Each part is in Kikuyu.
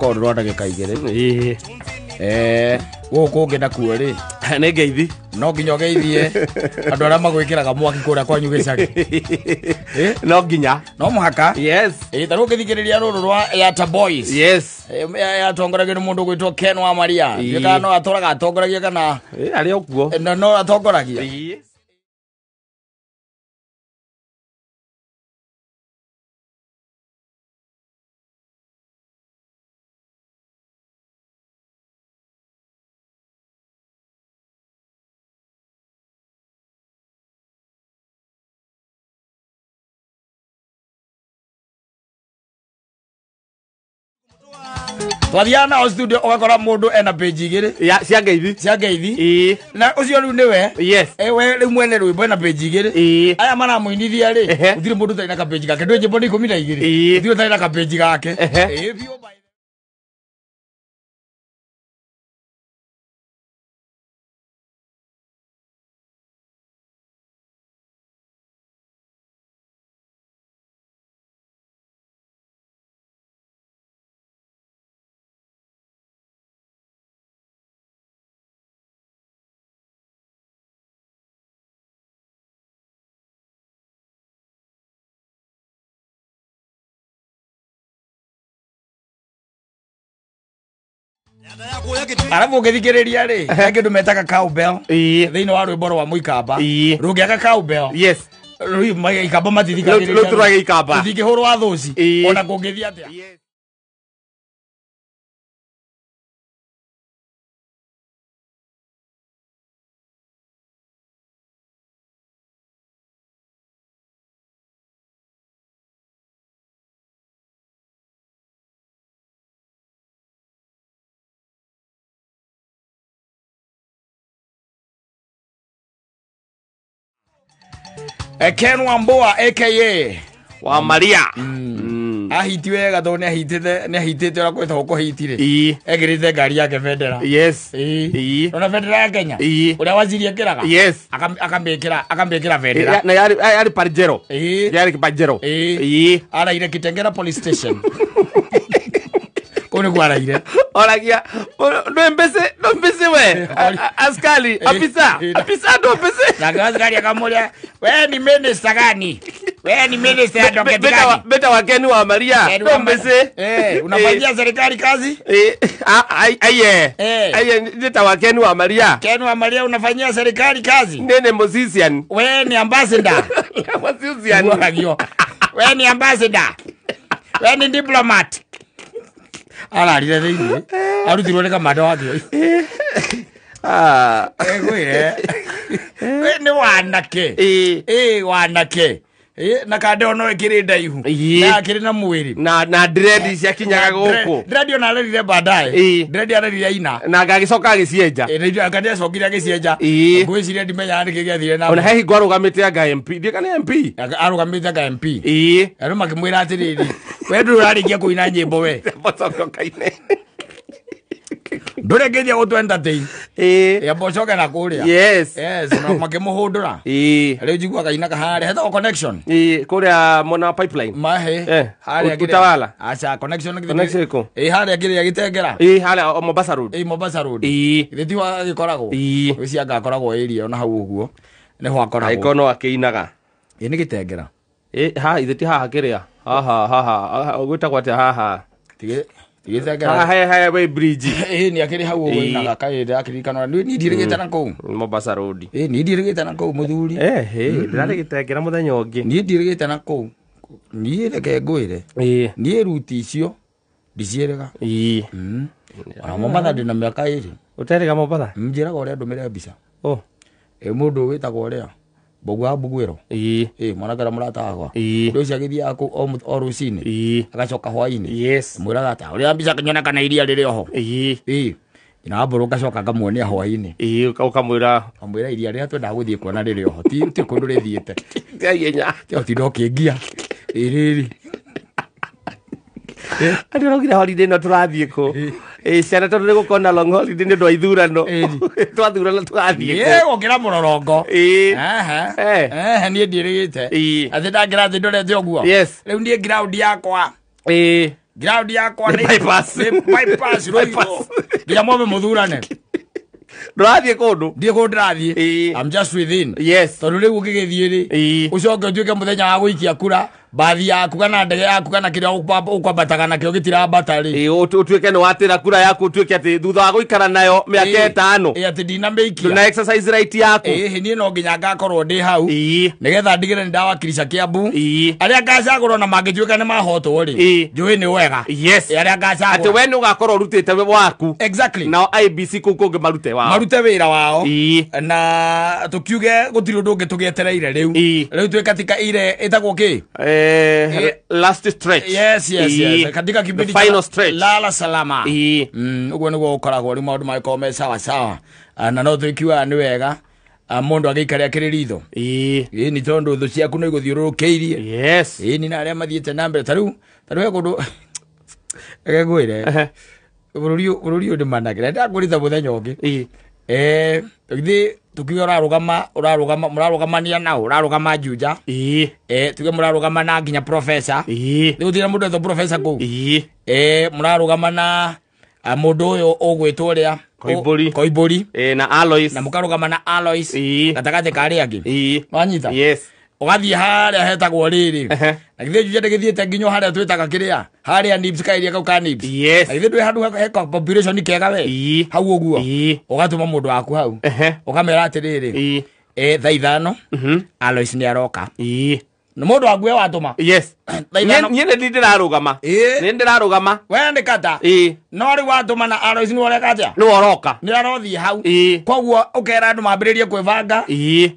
Rũkorwo rwa ndagĩka 2. Gũkũ ũngĩ nakuo rĩ Nĩ ngeithi. No nginya ũgeithie andũ arĩa magwĩkĩraga mwaki kũrĩa kwanyu gĩcagi. No nginya. No mũhaka. Yes. Ta rĩu ũngĩthikĩrĩria rũrũ rwa Yatta Boys. Yes. Yatongoragio nĩ mũndũ ũgwĩtwo Ken wa Maria. Ĩĩ. Kana no atũraga atongoragia kana Arĩ o kuo. No atongoragia. Ĩĩ. Twathiaga nao studio ũgakora mũndũ ena page 2 Ya cia ngeithi. Cia ngeithi. Ĩĩ. Na ũcio rĩu nĩwe. Yes. We rĩu mwene rwĩmbo ena page 2. Ĩĩ. Aya maramũinithia rĩ, Ehe. gũtirĩ mũndũ ũtarĩ na kapage gake. Ndũĩ nyĩmbo nĩ 12. Ĩĩ. Gũtirĩ ũtarĩ na kapage gake. Ehe. Ĩĩ, biũ by Arabu ũngĩthikĩrĩria rĩ, he kĩndũ metaga cowbell. Ĩĩ. Thĩinĩ wa rwĩmbo rwa Mũikamba. Ĩĩ. Rũngĩaga cowbell. Yes. Rĩu Ikamba matithikagĩrĩria. Rĩu tũrage Ikamba. Tũtingĩhũrwo athũci. Ĩĩ. Ona kũngĩthiĩ atĩa. Yes. Ken Wambua aka Wa Maria. Ahiti wega tondũ nĩ ahitĩte ũrĩa kwĩtagwo kũhiti rĩ. Ĩĩ. Ekĩrĩte ngari yake bendera. Yes. Ĩĩ. Ĩĩ. Ona bendera ya Kenya. Ĩĩ. Ũrĩa waziri ekĩraga. Yes. Akamĩkĩra bendera. Na yarĩ Pajero. Ĩĩ. Yarĩ Pajero. Ĩĩ. Ĩĩ. Araire Kitengela police station. Kũu nĩkuo araire. Oragia ndwĩ mbĩcĩ we askari afisa afisa ndwĩ mbĩcĩ. Nake askari akamũria, we ni minister gani? We ni minister ya docket gani? Beta wa Ken wa Maria Ken ndwĩ wa mbĩcĩ. Unafanyia serikali kazi? Aye. Aye njĩta wa Ken wa Maria. Ken wa Maria unafanyia serikali kazi? Nene musician. We ni ambassador. Musician. Oragio. We ni ambassador. We ni diplomat. Ararire thĩinĩ. Arutirwo nĩ kamanda wake. Ah. Ngwĩre. We nĩ wanake. Ĩĩ. Ĩĩ wanake. Ĩĩ na kande ono ĩkĩrĩ ndaihu. Ĩĩ. Na akĩrĩ na mwĩrĩ. Na dread ciakinyaga gũkũ. Dread ona arerire baadaye. Ĩĩ. Dread arerire ina. Na agagĩcoka agĩcienja. Ĩĩ kande acokire agĩcienja. Ĩĩ. Ngwĩciria ndimenyaga nĩkĩ gĩathire na Ona he hingo arũgamĩte anga MP. Ndiĩ kana MP. Arũgamĩte anga MP. Ĩĩ. Andũ makĩmwĩra atĩrĩrĩ, we ndũrĩ ũrarĩkia kũina nyĩmbo we. Mũcoke ũkaine. Ndũrĩkĩtie gũtũ entertain. Ĩĩ. Amba ũcoke na kũrĩa. Yes. Yes, na makĩmũhũndũra. Ĩĩ. Rĩu njiguaga ina kaharĩa hetagwo connection. Ĩĩ, kũrĩa mwena wa pipeline. Mahe. Harĩa kĩrĩa- Utawala. Aca connection Connection ĩkũ? Ĩĩ harĩa kĩrĩa gĩtengera. Ĩĩ, harĩa Mombasa Road. Ĩĩ Mombasa Road. Ĩĩ. Githĩ tiho agĩkoragwo? Ĩĩ. Gwĩciria anga akoragwo area ona hau ũguo. Nĩho akoragwo. Angĩkorwo no akĩinaga. Ĩĩ nĩ gĩtengera. Ĩĩ, haha ithe ti haha kĩrĩa. Haha haha gwĩtagwo atĩa haha? Ti gĩtengera. Haha he we bridge. Ĩĩ nĩ akĩrĩ hau ũguo Ĩĩ. inaga kaĩ ndakĩririkana. Niĩ ndirĩgĩte na kũu. Mombasa Road. Ĩĩ niĩ ndirĩgĩte na kũu mũthuri. Eh, ndĩrarĩ gĩtengera mũthenya ũngĩ. Niĩ ndirĩgĩte na kũu. Niĩ reke ngwĩre. Ĩĩ. Niĩ ruti icio ndiciĩrĩga. Ĩĩ. Ona Mombatha ndĩna mĩaka 2. Ũterĩga Mombatha? Njĩraga ũrĩa ndũmĩre mbica. Oh. Ĩ mũndũ wĩtagwo ũrĩa Mbũgua wa Mbuguĩro. Ĩĩ. Ĩ mwanake ũrĩa mũrata wakwa. Ĩĩ. Ũndũ ũcio agĩthiaga kũu o rũcinĩ. Ĩĩ. Agacoka hwainĩ. Yes. Mwĩraga ata ũrĩa mbica nyone kana iria rĩrĩ oho. Ĩĩ. Ĩĩ. Nyina wa Mbũrũ ngacoka ngamuonia hwainĩ. Ĩĩ, ũkamwĩra Kamwĩra iria rĩrĩa twendaga gũthiĩ kuona rĩrĩ oho. Ti kũndũ rĩthiĩte. tia ihenya. Ti ũtinda ũkĩngia. Ĩ rĩrĩ. Andũ araugire holiday ĩno tũrathiĩ kũ? Ĩĩ, ciana tondũ nĩ gũkorwo na long holiday nĩ ũndũ wa ithurano. Ĩĩ. Twathurana tũgathiĩ kũ? Ĩ gũkĩra mũrorongo. Ĩĩ. Ehe. Eh. Ehe niĩ ndiĩrĩgĩte. Ĩĩ. Atĩ ndangĩrathiĩ ndorete ũguo. Yes. Rĩu niĩ ground yakwa. Ĩĩ. Ground yakwa Nĩ bypass. Nĩ bypass Ruiru. Nginya mwambe muthurane. Ndũrathiĩ kũndũ. Ndiĩ kũndũ ndĩrathiĩ. Ĩĩ. I'm just within. Yes. Tondũ rĩu ũngĩgĩthiĩ rĩ, Ĩĩ. ũcoke ũtuĩke mũthenya wa gũikia kura, bathi yaku kana ndege yaku kana kĩrĩa ũkwambataga nakĩo gĩtirambata rĩ. Ĩĩ, ũtuĩke nĩ watĩra kura yaku, ũtuĩke atĩ thutha wa gũikara nayo mĩaka ĩtano Ĩĩ, atĩ ndinamĩikia. ndũna exercise right yaku. Ĩĩ, niĩ no nginya ngakorwo ndĩ hau. Ĩĩ. Nĩgetha ndigĩre nĩ ndawakirisha Kiambu. Ĩĩ. Arĩa ngacagũrwo na mangĩtuĩka nĩ mahotwo rĩ, Ĩĩ. njũĩ nĩ wega. Yes. Ĩĩ, arĩa ngacagũra. Atĩ we nĩ ũgakorwo ũrutĩte waku. Exactly. Nao IBC kũu kũngĩ marute wao. Marute wĩra wao. Ĩĩ. Na tukiuge gũtirĩ ũndũ ũngĩ tũgĩetereire rĩu. Ĩĩ. Rĩu twĩ katika ile ĩtagwo kĩ? Last stretch. Yes, yes, Ĩĩ. yes. Katika kipindi The final cha stretch. Lala salama. Ĩĩ. Ũguo nĩguo ũkoragwo rĩu maũndũ magĩkorwo me sawa sawa. Na no twĩkiugaga nĩ wega mũndũ agĩikare akĩrĩ ritho. Ĩĩ. Ĩĩ, nĩ tondũ thũ ciaku no igũthiũrũrũkĩirie. Yes. Ĩĩ, ni na arĩa mathiĩte na mbere ta rĩu he kũndũ reke ngwĩre bũrũri ũyũ nĩ managĩra ndakwĩrĩte mũthenya ũngĩ. Ĩĩ. Githĩ tukiuga ũrarũgama mũrarũgamania nao, ũrarũgama Juja. Ĩĩ. Tuge mũrarũgama na nginya professor. Ĩĩ. Rĩu gũtirĩ na mũndũ etwo professor kũu. Ĩĩ. Mũrarũgama na mũndũ ũyũ ũgwĩtwo ũrĩa Koimbũri. Koimbũri. Ĩĩ, na Alois. Na mũkarũgama na Alois. Ĩĩ. Gatagatĩ ka arĩa angĩ. Ĩĩ. Wanyita? Yes. Ũgathiĩ harĩa hetagwo rĩrĩ. Ehe. Na githĩ Juja ndĩgĩthiĩte nginya harĩa twĩtaga kĩrĩa? Harĩa Nibs kaeria kau ka Nibs. Yes. Na githĩ ndwĩ handũ he population kega we? Ĩĩ. Hau ũguo. Ĩĩ. Ũgatũma mũndũ waku hau. Ehe. Ũkamera atĩrĩrĩ. Ĩĩ. Thaa ithano. Mhm. Alois nĩ aroka. Ĩĩ. Nĩ mũndũ waku we watũma. Yes. Thaa ithano. Niĩ nĩ ndĩrarũgama. Ĩĩ. Nĩ ndĩrarũgama. We nĩ kata. Ĩĩ. No rĩu watũma na Alois nĩ ũreka atĩa? Nĩwe ũroka. Nĩ arothiĩ hau. Ĩĩ. Koguo ũkera andũ mambĩrĩrie kwĩbanga. Ĩĩ.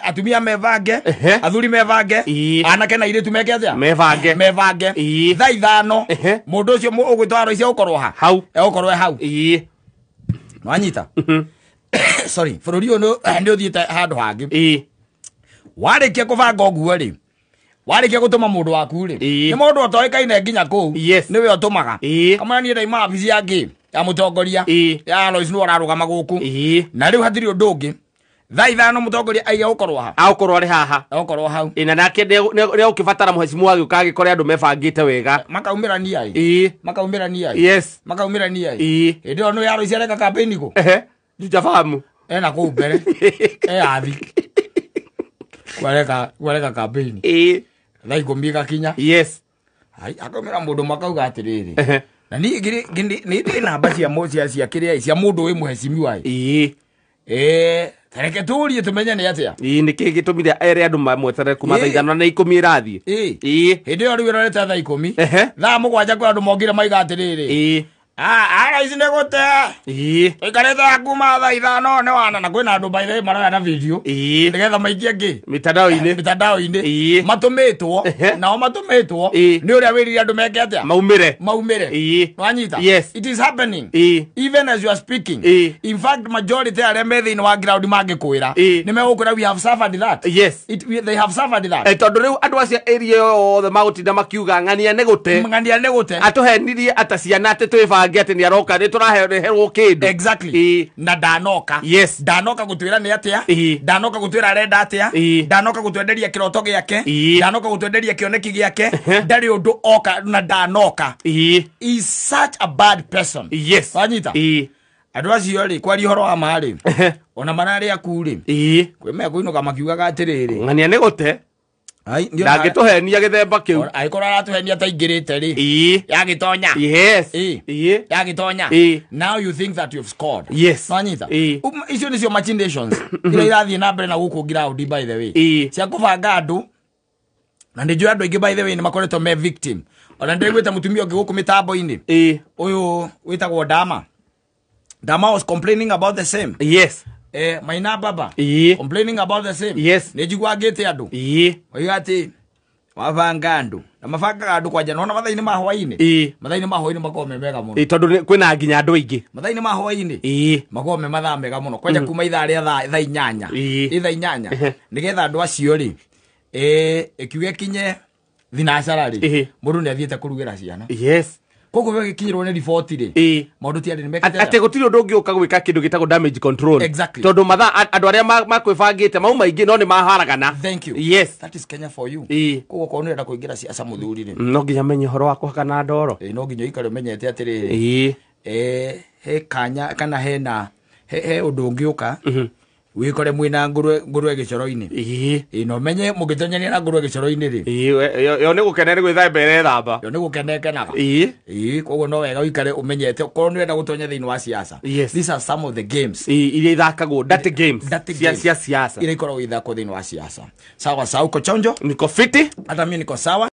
Atumia mebange, Ehe. athuri mebange, Ĩĩ. anake na airĩtu meke atĩa? Mebange. Mebange. Ĩĩ. Thaa ithano Ehe. mũndũ ũcio ũgwĩtwo Alois egũkorwo ha? Hau. Egũkorwo e hau. Ĩĩ. Nwanyita? Sorry, bũrũri ũyũ nĩ ũthiĩte handũ hangĩ. Ĩĩ. Warĩkia kũbanga ũguo rĩ, warĩkia gũtũma mũndũ waku rĩ, Ĩĩ. nĩ mũndũ ũtoĩkaine nginya kũu. Yes. Nĩwe ũtũmaga. Ĩĩ. Kamũira niĩ ndaima wabici ya ngĩ ya mũtongoria. Ĩĩ. Ya Alois nĩwe ũrarũgama gũkũ. Ĩĩ. Na rĩu hatirĩ ũndũ ũngĩ. Thaa ithano mũtongoria aiga gũkorwo ha? Agũkorwo arĩ haha. Egũkorwo hau. Ĩĩ, na nake nĩ egũkĩbatara mũhecimu agĩũka agĩkore andũ mebangĩte wega. Makaumĩrania ĩ. Ĩĩ. Makaumĩrania ĩ. Yes. Makaumĩrania ĩ. Ĩĩ. Hĩndĩ ĩyo nĩ Alois areka campaign kũ? Ehe. Juja fahamu. Ena kũu mbere. E athi. Kwareka campaign. Ĩĩ. Thaa ikũmi ĩgakinya. Yes. Ai, akaumĩra mũndũ makauga atĩrĩrĩ. Ehe. Na niĩ nĩ ndĩ namba cia cia kĩrĩa cia mũndũ wĩ mũhecimiwa ĩ. Ĩĩ. Tareke tũrie tũmenye nĩ atĩa. Ĩĩ, nĩkĩ gĩtũmire ere andũ mamweterere kuma Ĩĩ. thaa ithano na ikũmi ĩrathiĩ. Ĩĩ. Ĩĩ. Hĩndĩ ĩyo rĩu ĩrorete thaa ikũmi. Ehe. Thaa mũgwanja kwĩ andũ mokire maiga atĩrĩrĩ. Ĩĩ. Alois nĩ gũte. Ĩĩ. Tũikarĩte kuma thaa ithano nĩ wana na kwĩna andũ by the way maroya na video. Ĩĩ. Nĩgetha maikie ngĩ. Mitandao-inĩ. Mitandao-inĩ. Ĩĩ. Matũmĩtwo. Ehe. Nao matũmĩtwo. Ĩĩ. Nĩ ũrĩa wĩrire andũ meke atĩa? Maumĩre. Maumĩre. Ĩĩ. Nwanyita? Yes. It is happening. Ĩĩ. Even as you are speaking. Ĩĩ. In fact, majority arĩa me thĩinĩ wa ground mangĩkwĩra. Ĩĩ. Nĩ megũkwĩra we have suffered that. Yes. They have suffered that. Tondũ rĩu andũ acio area yothe magũtinda makiuga ng'ania nĩ gũte. Ng'ania nĩ gũte. Atũhenirie ata ciana atĩ twĩbange atĩ nĩ aroka nĩ tũrahereherwo kĩndũ. Exactly. Ĩĩ. Na ndanoka. Yes. Ndanoka gũtwĩra nĩ atĩa. Ĩĩ. Ndanoka gũtwĩra arenda atĩa. Ĩĩ. Ndanoka gũtwenderia kĩroto gĩake. Ĩĩ. Ndanoka gũtwenderia kĩoneki gĩake. Ndarĩ ũndũ oka na ndanoka. Ĩĩ. Is such a bad person. Yes. Wanyita? Ĩĩ. Andũ acio rĩ, kwaria ũhoro wa ma rĩ, ona mararĩ aku rĩ, Ĩĩ. kwĩ mekũinũka makiugaga atĩrĩrĩ. Ng'ania nĩ gũte. Ai, Ndangĩtũhenia gĩthemba kĩu. Angĩkorwo aratũhenia taingĩrĩte rĩ. Ĩĩ. Yagĩtonya. Yes. Ĩĩ. Ĩĩ. Yagĩtonya. Ĩĩ. Now you think that you've scored. Yes. Nwanyita? Ĩĩ. Icio nĩcio machinations iria irathiĩ na mbere na gũkũ ground by the way. Ĩĩ. Cia kũbanga andũ. Na nĩ njũĩ andũ aingĩ by the way nĩ makoretwo me victim. Ona nĩndĩraiguĩte mũtumia ũngĩ gũkũ mĩtambo-inĩ. Ĩĩ. Ũyũ wĩtagwo Dama. Dama was complaining about the same. Yes. Maina Baba. Ĩĩ. Complaining about the same. Yes. Nĩ njigua ngĩte andũ. Ĩĩ. Oiga atĩ mabanga andũ. Na mabangaga andũ kwanja nona mathaa-inĩ ma hwaĩ-inĩ. Ĩĩ. Mathaa-inĩ ma hwaĩ-inĩ makoragwo me mega mũno. Ĩĩ, tondũ kwĩna nginya andũ aingĩ. Mathaa-inĩ ma hwaĩ-inĩ. Ĩĩ. Makoragwo me mathaa mega mũno. Kwanja kuma ithaa rĩa thaa inyanya. Ĩĩ. Ĩ thaa inyanya. Nĩgetha andũ acio rĩ, ĩkiuge kinye thinacara rĩ, Ĩĩ. mũndũ nĩ athiĩte kũrugĩra ciana. Yes. Koguo we gĩkinyĩrwo nĩ riboti rĩ, Ĩĩ. maũndũ ti arĩ nĩ mekĩte. Atĩ gũtirĩ ũndũ ũngĩũka gwĩka kĩndũ gĩtagwo damage control. Exactly. Tondũ mathaa andũ arĩa makwĩbangĩte mau maingĩ no nĩ maharagana. Thank you. Yes. That is Kenya for you. Ĩĩ. Koguo korwo nĩ ũrenda kũingĩra ciaca, mũthuri rĩ, No nginya menye ũhoro wa kũhakana ndoro. ĩĩ, no nginya ũikare ũmenyete atĩrĩrĩ, he kanya kana hena he ũndũ ũngĩũka wĩkore mwĩna ngũrwe gĩcoro-inĩ. Ĩĩ, na ũmenye mũngĩtonyania na ngũrwe gĩcoro-inĩ rĩ, Ĩĩ, yo nĩ gũkena, nĩ gwĩthamba ĩrethamba. Yo nĩ gũkena ĩkenaga. Ĩĩ, koguo no wega ũikare ũmenyete korwo nĩ ũrenda gũtonya thĩinĩ wa siasa. These are some of the games. Ĩĩ, iria ithakagwo, dirty games. Dirty cia games. Cia siasa. Iria ikoragwo ithakwo thĩinĩ wa siasa. Sawa sawa, uko chonjo? Niko fiti. Hata mimi niko sawa.